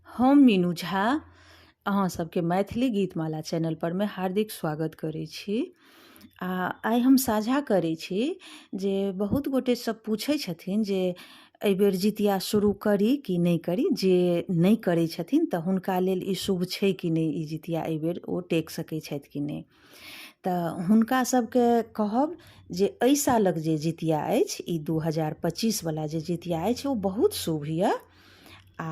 हम मीनू झा अहाँ सबके मैथिली गीतमाला चैनल परमे हार्दिक स्वागत करै छी। आ आइ हम साझा करै छी जे बहुत गोटे सब पूछै छथिन जे एहिबेर जितिया शुरू करी कि नहि करी। जे नहि करै छथिन तऽ हुनका लेल ई शुभ छै कि नहि, ई जितिया एहिबेर ओ टेक सकै छथि कि नहि। तऽ हुनका सबके कहब जे एहि सालक जे जितिया अछि, ई 2025 वला जे जितिया अछि, ओ बहुत शुभ यऽ। आ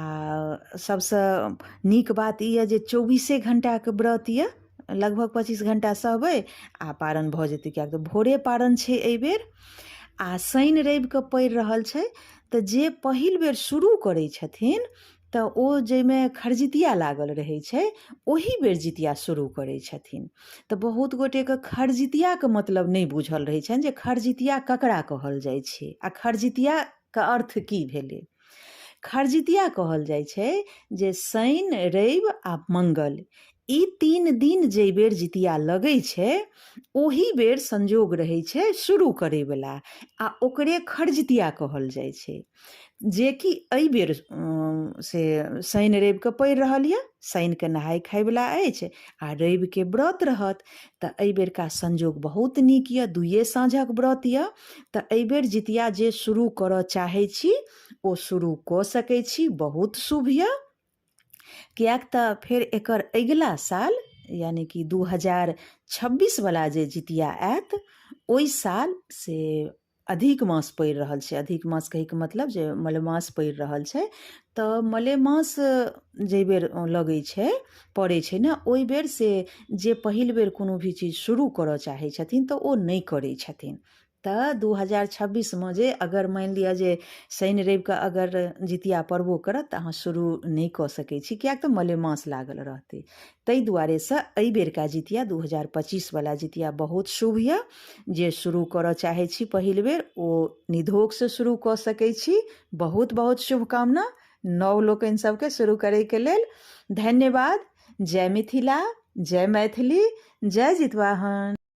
सबसँ नीक बात ई यऽ जे 24 घण्टाके व्रत यऽ, लगभग 25 घण्टा सहबै आ पारण भऽ जेतै, किएक तऽ भोरे पारण छै एहिबेर आ शनि रविके पड़ि रहल छै। तऽ जे पहिल बेर शुरू करै छथिन तऽ ओ जाहिमे खरजितिया लागल रहै छै ओही बेर जितिया शुरू करै छथिन। तऽ बहुत गोटेके खरजितियाके मतलब नहि बुझल रहै छनि जे खरजितिया ककरा कहल जाइ छै आ खरजितियाके अर्थ की भेलै। खरजितिया कहल जाइ छै जे शनि, रवि आ मंगल ई 3 दिन जाहि बेर जितिया लगै छै ओही बेर संजोग रहै छै शुरू करैवला, आ ओकरे खरजितिया कहल जाइ छै। जेकि एहि बेर से शनि रविके पड़ि रहल यऽ, शनिके नहाय खायवला अछि आ रविके व्रत रहत। तऽ एहि बेरका संजोग बहुत नीक यऽ, दुइए साँझक व्रत यऽ। तऽ एहि बेर जितिया जे शुरू करऽ चाहै छी ओ शुरू कऽ सकै छी, बहुत शुभ यऽ। किएक तऽ फेर एकर अगिला साल यानि कि 2026 वला जे जितिया आयत ओहि साल से अधिक मास पड़ि रहल छै। अधिक मास कहैके मतलब जे मलेमास पड़ि रहल छै। तऽ मलेमास जाहि बेर लगै छै, पड़ै छै ने, ओहि बेर से जे पहिल बेर कोनो भी चीज शुरू करऽ चाहै छथिन तऽ ओ नहि करै छथिन। तऽ 2026मे जे अगर मानि लिअ जे शनि रविके अगर जितिया पड़बो करत तऽ अहाँ शुरू नहि कऽ सकै छी, किएक तऽ मलेमास लागल रहतै। ताहि दुआरेसँ एहि बेरका जितिया 2025 वला जितिया बहुत शुभ यऽ। जे शुरू करऽ चाहै छी पहिल बेर ओ निधोकसँ शुरू कऽ सकै छी। बहुत बहुत शुभकामना नव लोकनि सबके शुरू करैके लेल। धन्यवाद। जय मिथिला, जय मैथिली, जय जितवाहन।